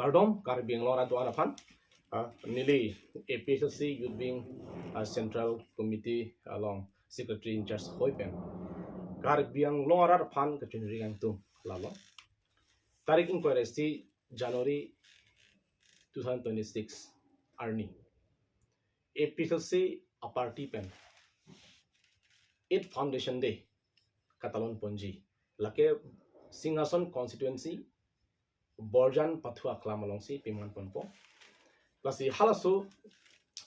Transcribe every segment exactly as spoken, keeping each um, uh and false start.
Kardom, Karbi Anglong arat do-an aphan. Ah, neli A P H L C Youth Wing, ah, Central Committee along Secretary in Charge hoi pen Karbi Anglong arat aphan kachinri kangtung lalo. Tarik ingkoi ra isi January two thousand twenty-six arni A P H L C a party pen eighth Foundation Day katalon ponji. Lake Singhason constituency Borjan Pathu aklam alongsi piman ponpo. Lasi halaso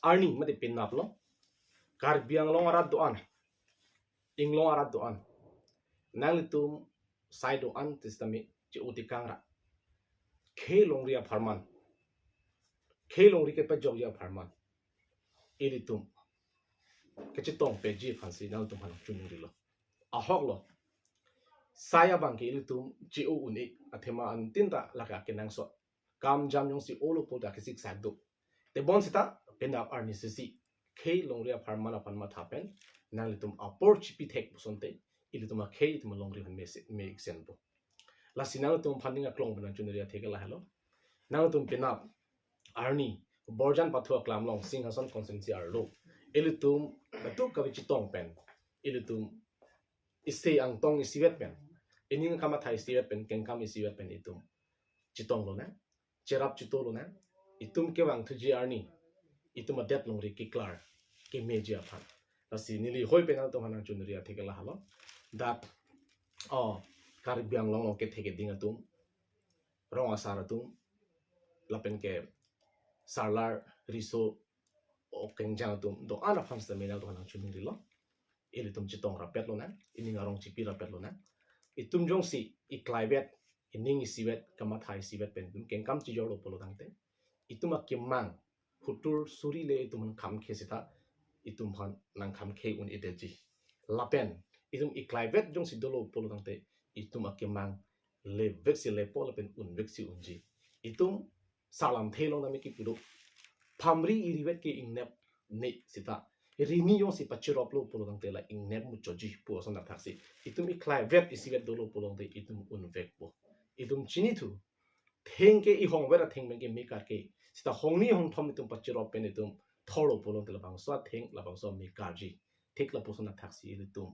arni mate penap lo. Karbi Anglong arat do-an, Inglong arat do-an, nanglitum sai do-an sitame che-o tekang ra, khei longri apharman, khei longri kepajokji apharman ilitum kachetong peji aphansi nangtum aphan chunri lo. Ahok lo, sai abang ke ilitum che-o un-e, athema antin ta lake akenangsot, kam jam jongsi olo pulote akesik sak do. Tebon seta penap arni sisi khei longri apharman aphan matha pen nanglitum apor chipi thek pusonte ilitum akhei itum alongri aphan me se-, me iksen po. Lasi nangtum aphan ning aklong pen nangchunri athe ke lahelo. Nangtum penap arni Borjan Pathu aklam along Singhason constituency arlo ilitum katu kave chetong pen, ilitum isi angtong isivet pen, ining kamatha isivet pen, kengkam isivet pen itum chetong lonang, cherap cheto lonang, itum kevang thuji arni itum adet longri keklar kemeji aphan. Lasi neli hoi pen nangtum aphan nangchunri athe ke lahelo. Dak, oh, Karbi Anglong along kethe keding atum, rong asar atum, lapen ke sarlar riso okengjang atum do-an aphan sitame nangtum aphan nangchunri lo. Ilitum chetong rapet lonang, ining arong chipi rapet lonang. Itum jongsi iklaivet, ining isivet, kamatha isivet pen itum kengkam chejor lo pulo tangte, itum akemang hutur suri le itum aphan kham khe seta itum aphan nang kham khe un-edetji. Lapen itum iklaivet jongsi dolo pulo tangte itum akemang le vek si lepo lapen un vek si unji. Itum salam the long nami kipu do. Phamri irivet ke ingnep ne seta, rini jongsi pachirop lo pulo tangte la ingnep muchotji pu ason athaksi itum iklaivet isivet dolo pulo tangte itum un vekpo. Itum chinithu, theng ke ihongver atheng pen ke mekar ke, seta hongni hongthom itum pachirop pen itum thorlo pulo tangte labangso atheng labangso mekarji. Thik lapuson athaksi ilitum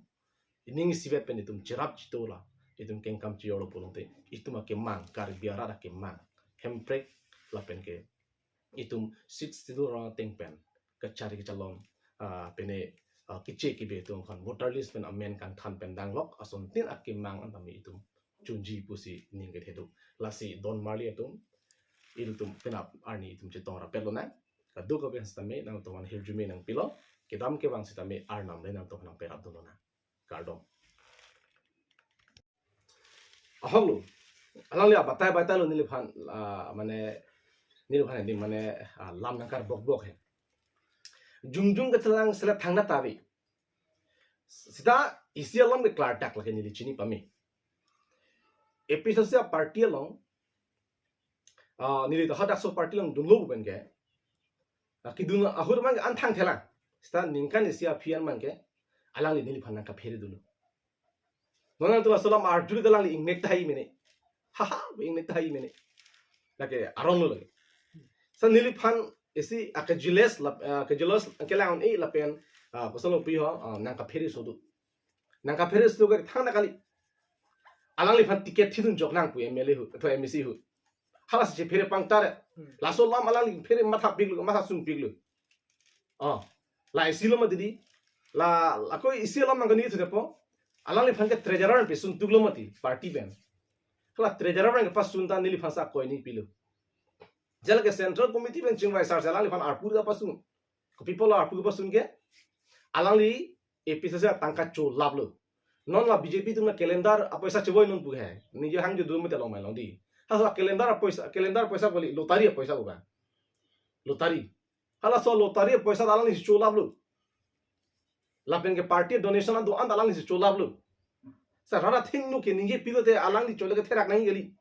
ining isivet pen itum cherap cheto la itum kengkam chejor lo pulo tangte itum akemang, Karbi arat akemang, Hemprek lapen ke itum Sixth Schedule rong ateng pen kachari kachalon, ah, pene, ah, keche kebe atum aphan voter list pen amen kangthan pen danglok asontin akemang an tame itum chunji pusi ning kethe do. Lasi don marli atum, ilitum penap arni itum chetong rapet lonang. Kadokave sitame nangtum aphan hirjume nangpilo. Kedam kevang sitame arnam le nangtum aphan nangperap dun lonang. Kardom. Ahok lo, alangli abatai batai lo neliphan, ah, mane, neliphan ini mane, ah, lam nangkar bok bok he. Jongjong kachelang selet thangna tavi. Seta isi along de klardak lake neli chini pame. A P H L C a party along, ah, neli ta hadak so party along dunlo pen ke, ah, kedun ahut mang an thangthelang. Seta ningkan isi aphi an mang ke alangli neliphan nangkaphere dunlo. Non nangtum laso alam arjuli ta alangli ingnek tahai mene. Haha, ingnek tahai mene. Lake aron lo lake. Seta neliphan isi ake jealous lap, ah, ke jealous kelang un-e lapen, ah, kosonlo pi ho, ah, nangkaphere so do. Nangkaphere so do kari thangna kali. Alangliphan ticket thidun jok nang pu M L A ahut, atho M A C ahut. Halasi chephere pangtare. Hmm. Laso alam alangli phere matha piklo, matha sung piklo. Oh, la isi lo ma didi. La, la ko isi alam nangkani thu depo. Alangliphan ke treasurer pesun tuklo mati, party pen. Hala treasurer pen kepasun ta neliphan sa koini pilo. Jala ke central committee pen chingvai sar si alangliphan arpu ta pasun. Kopi pulo arpu pasun ke? Alangli A P H L C atangka cholaplo. Non la B J P atum la calendar apoisa chevoi non pu he. Neli hang jo dum te long mai long di. Ha, la calendar apoisa, calendar apoisa kali, lottery apoisa ko ba. Lottery. Halaso lottery apoisa alangli cholaplo. Lapen ke party donation an do-an alangli cholaplo. Seta rat athengno keningje pilote alangli chole ke therak nangji kali.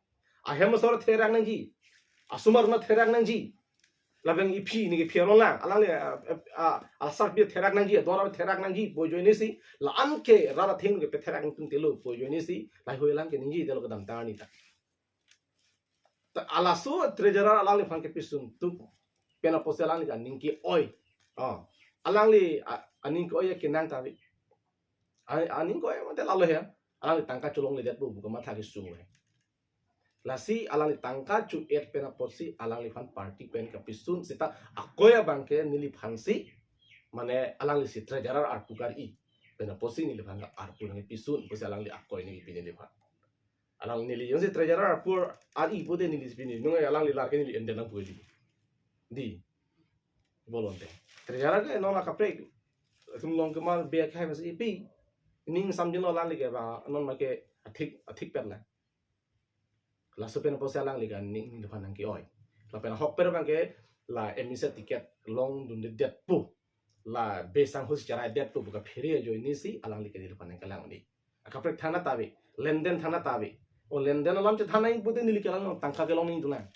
Ahem asor therak nangji. Asomar na therak nangji. Lapen iphi neke phi arong lang. Alangli, ah, ah, ah, asar pi therak nangji, ador therak nangji pu ajoine si, la-an ke rat athengno kepatherak nangtung telo pu ajoine si, lahei hui lang keningjedetlo kedamtang arni ta. Halaso treasurer alangliphan kepisung tuk pen apotsi alangli aning ke-oi. Oh. Alangli a-, aning ke-oi akenang ta ave. A-, aning ke-oi mate lalo he. Alangli tangka cholongledetpo pu kamatha kesung he. Lasi alangli tangka cho-et pen apotsi alangliphan party pen kepisung seta akoi abang ke neliphansi mane alanglisi treasurer arpu kar-i pen apotsi neliphan arpu nangkepisung pusi alangli akoi nangkepi neliphan. Alangli neli jongsi treasurer arpu ar-i pute neli pini nung alangli lar ke neli enden nangpu di. Di. Bolonte. Treasurer ke non akaprek. Atum long kemal be akhai mas ipi. Ning samjin lo alangli ke ba non make athik athik per la. Laso pen apotsi alangli ke aning neliphan nang ke-oi. Lapen ahokpet abang ke la M E C ticket longdundedetpo. La be sangho si cheraidetpo pu kaphere ajoinesi alangli ke neliphan nangkelang di. Akaprek thangnat ave, lenden thangnat ave. O lenden alam chethan nang pute neli ke alang tangka kelong nangdunang.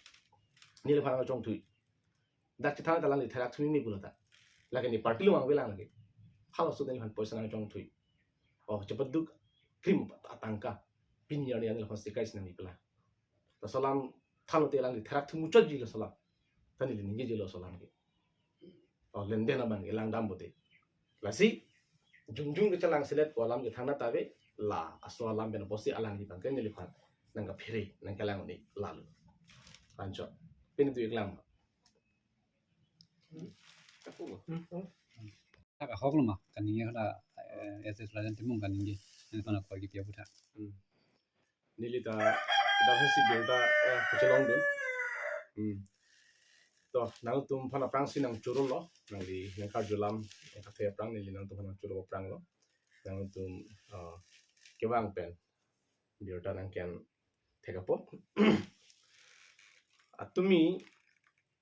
Neliphan nangchongthui. Dak chethan ta alangli therak thumi mi pulo ta. Lake ne party along vangvelang lake. Halaso neliphan poisa nangchongthui. O chepaduk krim atangka. Pini arni neliphan sikai sinang ipela. Laso alam thanlo te alangli therak thumuchotji laso alam. Ta neli ningjelo laso alam ke. O lenden abang ke langdam pute. Lasi jongjong kechelangselet ko alam ke thangnat ave, la aso alam pen apotsi alangli abang ke neliphan nangkaphere nangkelang un-e lalo. Anchot. Pini tu iklang. Thak ahok lo ma kaningje hala, eh, S S Rajen Timung kaningje. Neliphan akoi kipi aputhak. Hmm. Neli ta dak hasi bill ta, eh, kachelongdun. Hmm. To, nangtum aphan aphrangsi nangchoro lo, nangli nangkarju alam, nangkathe aphrang neli nangtum aphan nangchoro aphrang lo. Nangtum, ah, kevang pen bill ta nangken thek apot. Atumi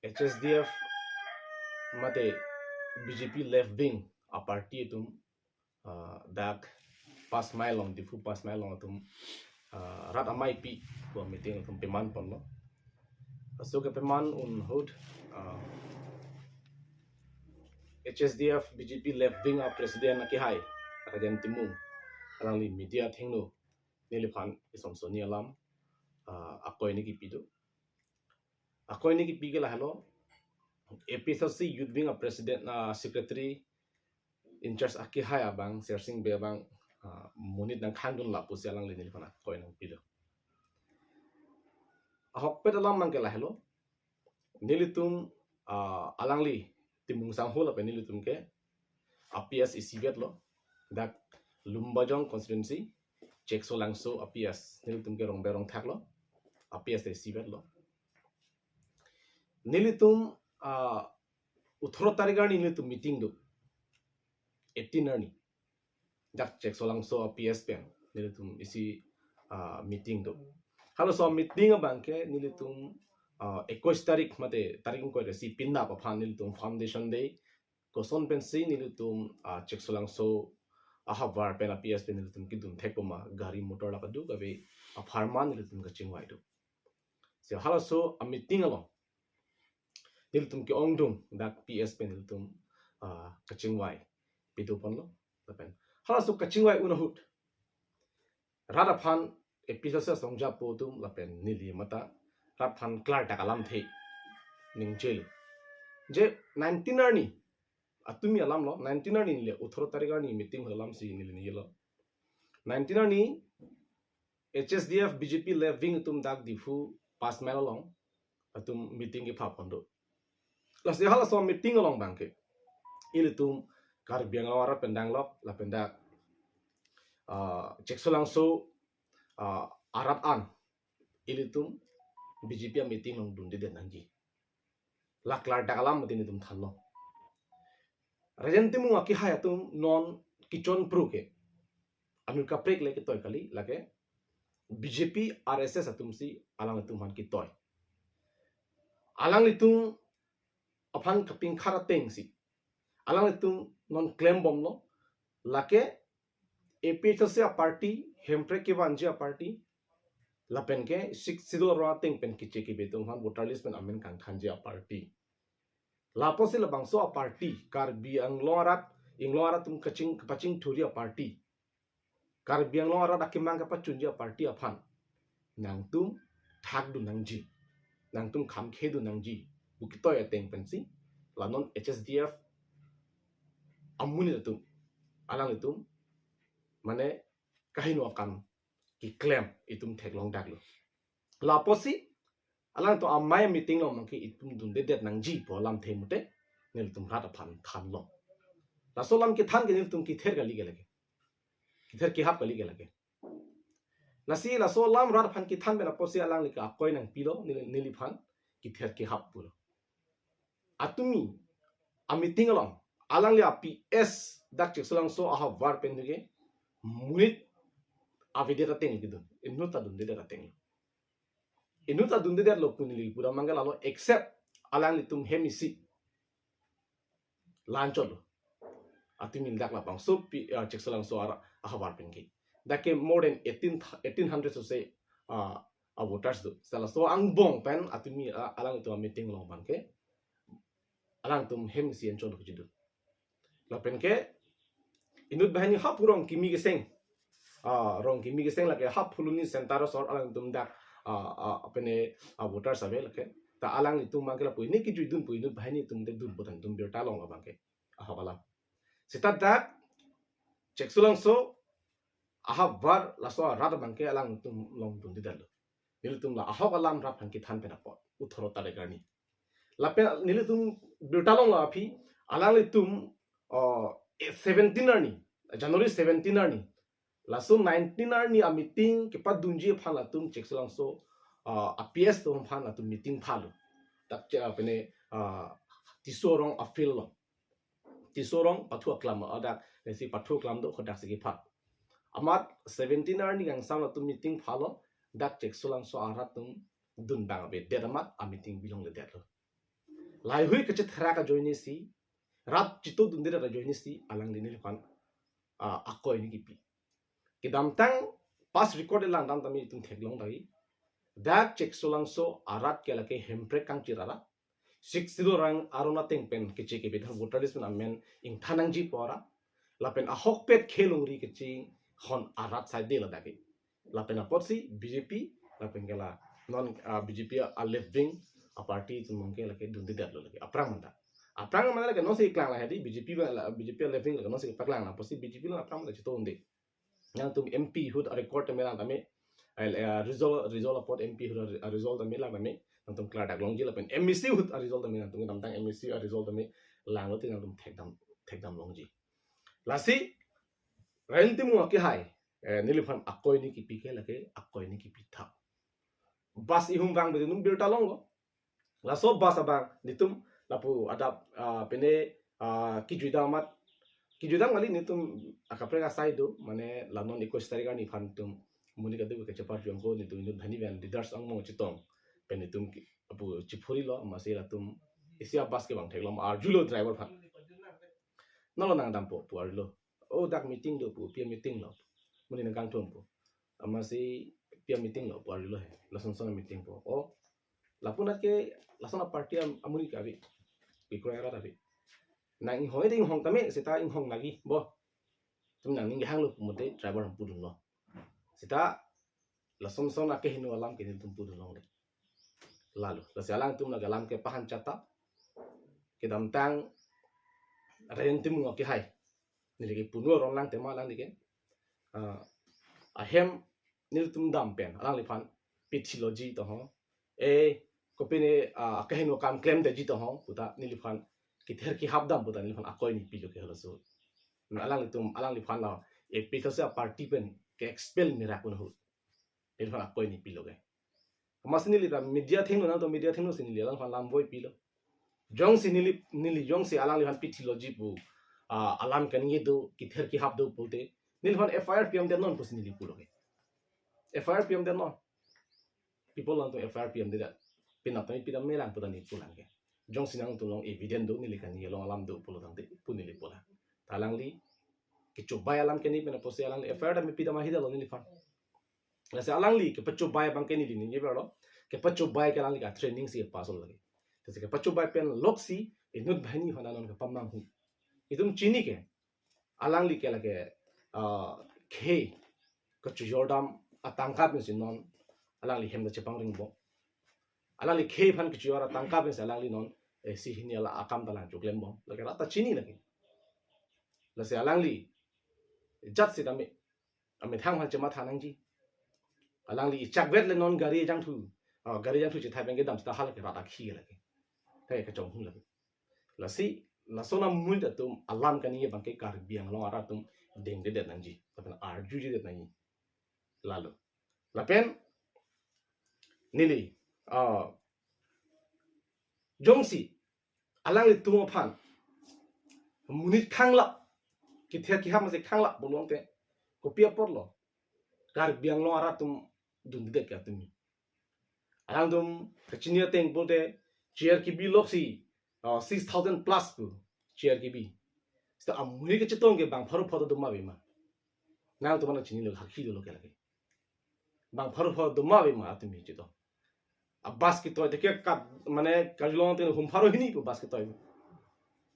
H S D F mate B J P left wing a party atum, ah, dak Panchmai along, Diphu Panchmai along atum, ah, rat amei pi pu meeting atum peman ponlo. Laso kepeman un ahut, ah, H S D F B J P left wing a president akehai Rajen Timung alangli media athengno neliphan isomsoni alam, ah, akoi nangkepi do. Akoi nangkepi ke lahelo, A P H L C Youth Wing a president, ah, secretary in charge akehai abang, Sersing Bey abang, ah, monit nangkhangdun la pusi alangli neliphan akoi nangpilo. Ahokpet alam abang ke lahelo, nelitum, ah, alangli Timung sangho lapen nelitum ke a P S isivet lo, dak Lumbajong constituency, Cheksolangso a P S, nelitum ke Rongber Rongthak lo, a P S ta isivet lo. Nelitum, ah, othoro tarik arni nelitum meeting do. Eighteen arni. Dak Cheksolangso a P S pen nelitum isi, ah, meeting do. Halaso meeting abang ke nelitum, ah, ekuis tarik mate tarik ingkoi isi penap aphan nelitum foundation day. Koson pensi nelitum, ah, Cheksolangso ahavar pen a P S pen nelitum kedun thek puma gari motor la kaduk ave apharman nelitum kachingvai do. Si halaso a meeting along nelitum ke-ongdung dak P S pen nelitum, ah, kachingvai pido ponlo lapen halaso kachingvai un ahut rat aphan A P H L C asong japo atum lapen neli mate rat aphan klardak alamthe ningjelo. Je nineteen arni atumi alam lo, nineteen arni le othoro tarik arni meeting hol alamsi neli ningjelo. Nineteen arni H S D F B J P left wing atum dak Diphu Panchmai along atum meeting kepha pon do. Lasi halaso meeting along abang ke ilitum Karbi Anglong arat pen danglok lapen dak, ah, Cheksolangso, ah, arat an ilitum B J P a meeting along dundedet nangji. La klardak alam mati nelitum thanlo. Rajen Timung akehai atum non kichon pro ke anut kaprek le ketoi kali, lake B J P R S S atumsi alanglitum aphan ketoi. Alanglitum aphan kapingkhat atengsi alanglitum non klembomlo, lake A P H L C a party, Hemprek kevanji a party, lapen ke Sixth Schedule arong ateng pen kiche kibe atum aphan voter list pen amen kangthanji a party. Lapusi labangso a party, Karbi Anglong arat, Inglong arat atum kaching, kapachingthurji a party, Karbi Anglong arat akemang kapachunji a party aphan nangtum thakdun nangji. nangtum kham khedun nangji pu ketoi ateng pensi la non H S D F amonit atum, alanglitum mane kaheno akam keklem itum theklong daklo. Lapusi alangtum amei meeting along abangke itum dundedet nangji pu alamthe mute nelitum rat aphan thanlo. Laso alam kethan ke nelitum kether kali ke lake. Kether kehap kali ke lake. Lasi laso alam rat aphan kethan pen apotsi alangli ke akoi nangpilo neli, neliphan kether kehap pulo. Atumi ameeting along alangli a-P S dak Cheksolangso ahavar pen ke monit avedet ateng kedun. Inut ta dundedet ateng. Inut ta dundedetlo pu neli pura manggal alo, except alanglitum hem isi la-anchotlo. Atumi dak labangso pi, ah, Cheksolangso ara ahavar pen ke. Dak ke more than eighteen, eighteen hundred so se, ah, a voters do. Seta laso angbong pen atumi, ah, alangtum ameeting along abangke alangtum hem isi anchotlo kejidun. Lapen ke inut banghini haphu Rongkimi keseng. Ah, Rongkimi keseng lake haphu luni center asor alangtum dak, ah, ah, pene, ah, voters ave lake. Ta alanglitum abangke lapu ini kejuidun pu inut banghini atum te dun pu tangtum birta longlo abangke. Ahok alam. Seta dak Cheksolangso ahavar laso arat abangke alangtum along dundedetlo. Nelitum la ahok alam rat aphan kethan pen apot. Uthoro tarik arni. Lapen nelitum birta longlo aphi, alanglitum, oh, seventeen arni, January seventeen arni. Laso nineteen arni ameeting kepadunji aphan latum Cheksolangso, ah, a-P S atum aphan latum meeting phalo. Dak che, ah, pene, ah, Tisso arong afield along. Tisso arong pathu aklam, ah, dak lesi pathu aklam do khodak si kepha. Amat seventeen arni kangsam latum meeting phalo, dak Cheksolangso arat atum dun bang avedet amat ameeting bilongledetlo. Laheihui kachetherak ajoinesi, rat chito dundedet ajoinesi, alangli neliphan, ah, akoi ni kipi. Kedamtang past record langdam tame itum theklong dai. Dak Cheksolangso arat ke lake Hemprek kangchir arat. Sixth Schedule arong aron ateng pen keche kebet voter list pen amen ingthan nangji pu arat. Lapen ahokpet khelongri kechinghon arat saide ladak ke. Lapen apotsi B J P, lapen ke la non, ah, B J P a-left wing a-party atum abangke lake dundedetlo lake. Aphrang manta. Aphrang manta lake non si keklang la hedi B J P ba la B J P a-left wing lake non si paklang la apotsi B J P along aphrang manta chito unde. Nangtum M P ahut a-record tame lang tame, eh, eh, result, result apot M P ahut a-result tame lang tame nangtum klardak longji lapen M A C ahut a-result tame nangtum kedamtang M A C a-result tame langlo te nangtum thekdam, thekdam longji. Lasi Rainon Timung akehai, eh, neliphan akoi ni kipi ke lake akoi ni kipi thap. Bus ihum vang bedi num birta longlo. Laso bus abang nelitum lapu adap, ah, pene, ah, kejuidam amat. Kejuidam kali nelitum akaprek asai do, mane la non ekuis tarik arni aphan nelitum monit kadokave kachepar jongko nelitum inut banghini pen leaders angbong chetong. Pen nelitum ke, lapu chephurilo, amatsi latum isi a-bus kevang theklong arjulo driver aphan. Nanglo nangdampo pu arjulo. Oh, dak meeting do pu, pi a-meeting lo. Monit nangkangthum pu. Amatsi pi a-meeting lo pu arjulo he. Lason son a-meeting pu. Oh, lapunat ke lason a-party am-, amonit ke ave. Kekroi arat ave. Nang inghong te inghong tame, seta inghong lagi. Bo. Tum nangning kehanglo pu mate driver atum pudunlo. Seta lason son akeheno alam ke nelitum pudun longle. Lalo, lasi alangtum lake alam kepahan chata. Kedamtang Rainon Timung akehai. Neli ke punu aron lang tema alangli ke. Ah, ahem nelitum dam pen, alangliphan pithilo ji to ho. Eh, kopine, ah, akeheno akam klemde ji to ho, puta neliphan kether kehap dam puta neliphan akoi ni pilo ke halaso. Alanglitum, alangliphan la A P H L C a-party pen ke-expel merak un ahut. Neliphan akoi ni pilo ke. Amatsi neli ta media thengno nangtum media thengno si neli alangphan alam voi pilo. Jongsi neli, neli jongsi alangliphan pithilo ji pu, ah, alam kaningje do, kether kehap do pulote, neliphan F I R pidamdetnon pusi neli pulo ke. F I R pidamdetnon. People nangtum F I R pidamdedet. Penap tame pidam melang puta neli pulang ke. Jongsi nangtum along evidence do, neli kaningje along alam do pulo tangte pu neli pulang. Ta alangli kechobai alam keni pen apotsi alangli F I R tame pidam ahidetlo neliphan. Lasi alangli kepachobai abang ke neli ningje verlo. Kepachobai ke alangli ka-training si pass lo lagi. Lasi kepachobai pen loksi inut banghini aphan anon kepamanghu. Itum chini ke alangli ke lake, ah, khei kachojordam atangka pensi non alangli hem ta chepangringbom. Alangli khei aphan kecho ra tangka pensi alangli non, eh, isi hini ala akam ta lang choklembom. Lake rat ta chini lake. Lasi alangli jat sitame amethang aphan chematha nangji. Alangli ichakvet le non gari jangthu. Oh, gari jangthu chethai pen kedam sita hal ke rat akhi lake. Thai kachonghun lake. Lasi, lason amonit atum alam kaningje abangke Karbi Anglong arat atum dengdedet nangji. Lapen arjujedet nangji. Lalo. Lapen neli, ah, jongsi alanglitum aphan monit khanglap, kether kehap masi khanglap pulote, kopi apotlo Karbi Anglong arat atum dundedet ke atum? Alangtum kachini ateng pulote, chair kebi loksi, ah, six thousand plus pu chair kebi. Sita amonit kachetong ke bang pharo pho do ma ave ma? Nangtum aphan chinilo, hakhi dolo ke lake. Bang pharo pho do ma ave ma atum chetong? A bus ketoi te ke ka, mane karjulong te hum pharo hini pu bus ketoi.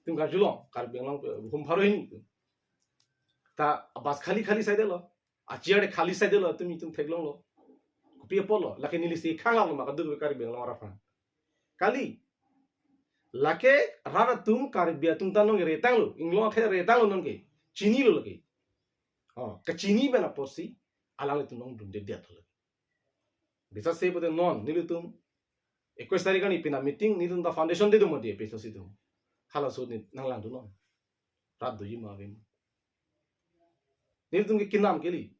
Tum karjulong, Karbi Anglong hum pharo hini pu. Ta a bus khali khali saidelo. A chair khali saidelo, atum itum theklonglo. Kopi apotlo, lake neli si khanglaplo ma kaduk Karbi Anglong arat aphan? Kali. Lake rat atum Karbi atum ta nonke retanglo, inglong akhei retanglo nonke. Chinilo lake. Oh, kachini pen apotsi alanglitum nong dundedet lake. Bisas se pute non, nelitum ekuis tarik arni pina meeting, nelitum ta foundation day do mati, APHLC atum. Halaso ni nanglangdun non. Rat doji ma ave ma? Nelitum ke kinam kali.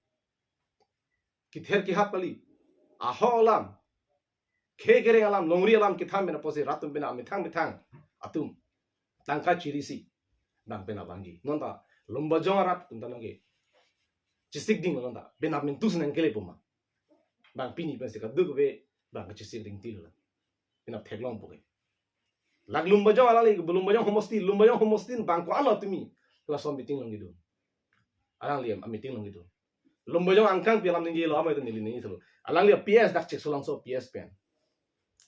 Kether kehap kali. Ahok alam, khei kereng alam, longri alam kethan pen apotsi rat atum pen amethang methang atum tangka chirisi bang pen abangji. Non ta Lumbajong arat atum ta nonke chesik dinglo non ta. Pen amin tus nang kele pu ma? Bang pini pensi kaduk ave bang kachesik dingtilo. Pen ap theklong puke. Lak Lumbajong alangli, Lumbajong homosti, Lumbajong homosti bang ko-an lo tumi. Laso meeting along kedun. Alangli a meeting along kedun. Lumbajong angkang pi alam ningjelo, amei ta neli ningje solo. Alangli a PS dak Cheksolangso PS pen.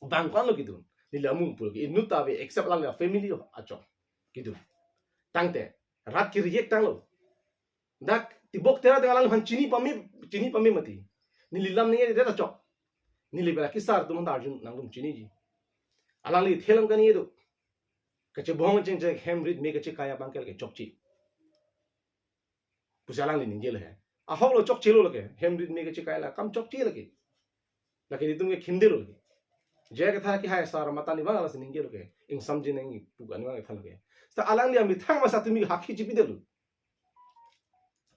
Bang ko-an lo kedun. Neli amu pulo ke inut ta ave except alangli a family achok kedun. Tangte rat ke-reject tanglo. Dak tibok tera teng alangphan chini pame, chini pame mati. Neli lam ningjedet achok. Neli bela kisar atum ta arjun nangtum chiniji. Alangli thelam kaningje do. Kachebohong chengcheng hem rit me kachekai abangke lake chokche pusi alangli ningjelo he. Ahoklo, chokchelo lake. Hem rit me kachekai la kam chokche lake. Lake nelitum ke khindelo lake. Je ketha kehai sar matan ni bang alasi ningjelo ke. Ingsamji nangji pu kan bang ketha lake. Sita alangli amethang masi tumi hakhi chipidetlo.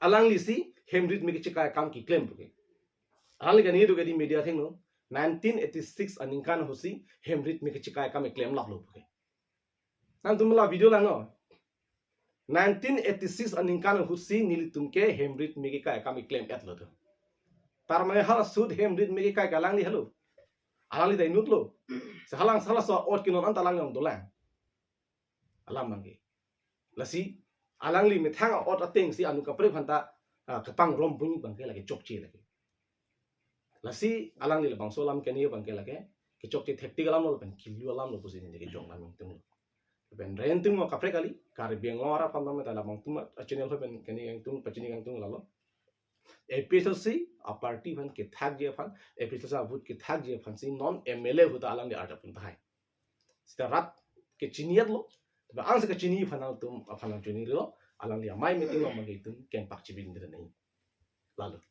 Alangli si hem rit me kachekai akam keklem puke. Alangli kaningje do ke di media athengno. Nineteen eighty-six aningkan ahutsi hem rit me kachekai akam keklem laplo puke. Nangtum la video langnon. Nineteen eighty-six aningkan ahutsi nelitum ke hem rit me kekai akam keklem-etlo do. Tar mane halaso hem rit me kekai ke alangli helo. Alangli ta inutlo. Se halang halaso ot kenon anta alangli dolang. Alam abangke. Lasi alangli methang a-ot atengsi anut kaprek aphan ta, ah, kepangrum puji abangke lake chokche lake. Lasi alangli labangso alam kaningje abangke lake kechokche thektik alam lo pen kilu alam lo pusi neli kejong lam ingtunglo. Pen ren tung mo kaprek kali, Karbi Anglong arat aphan ta labangtum a-channel ho pen kaningje ingtung, pachini ingtung lalo. APHLC a-party aphan kethakji aphan, APHLC a-vote kethakji aphansi non MLA ahut ta alangli arjap pon tahai. Sita rat ke chini-etlo. Ba angse kachini aphan nangtum aphan nangchinilo, alangli amei meeting along abangke itum kengpak chibin dere nai. Lalo.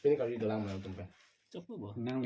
Pini kali dolang nangtum pen. Chokpo bo. Nang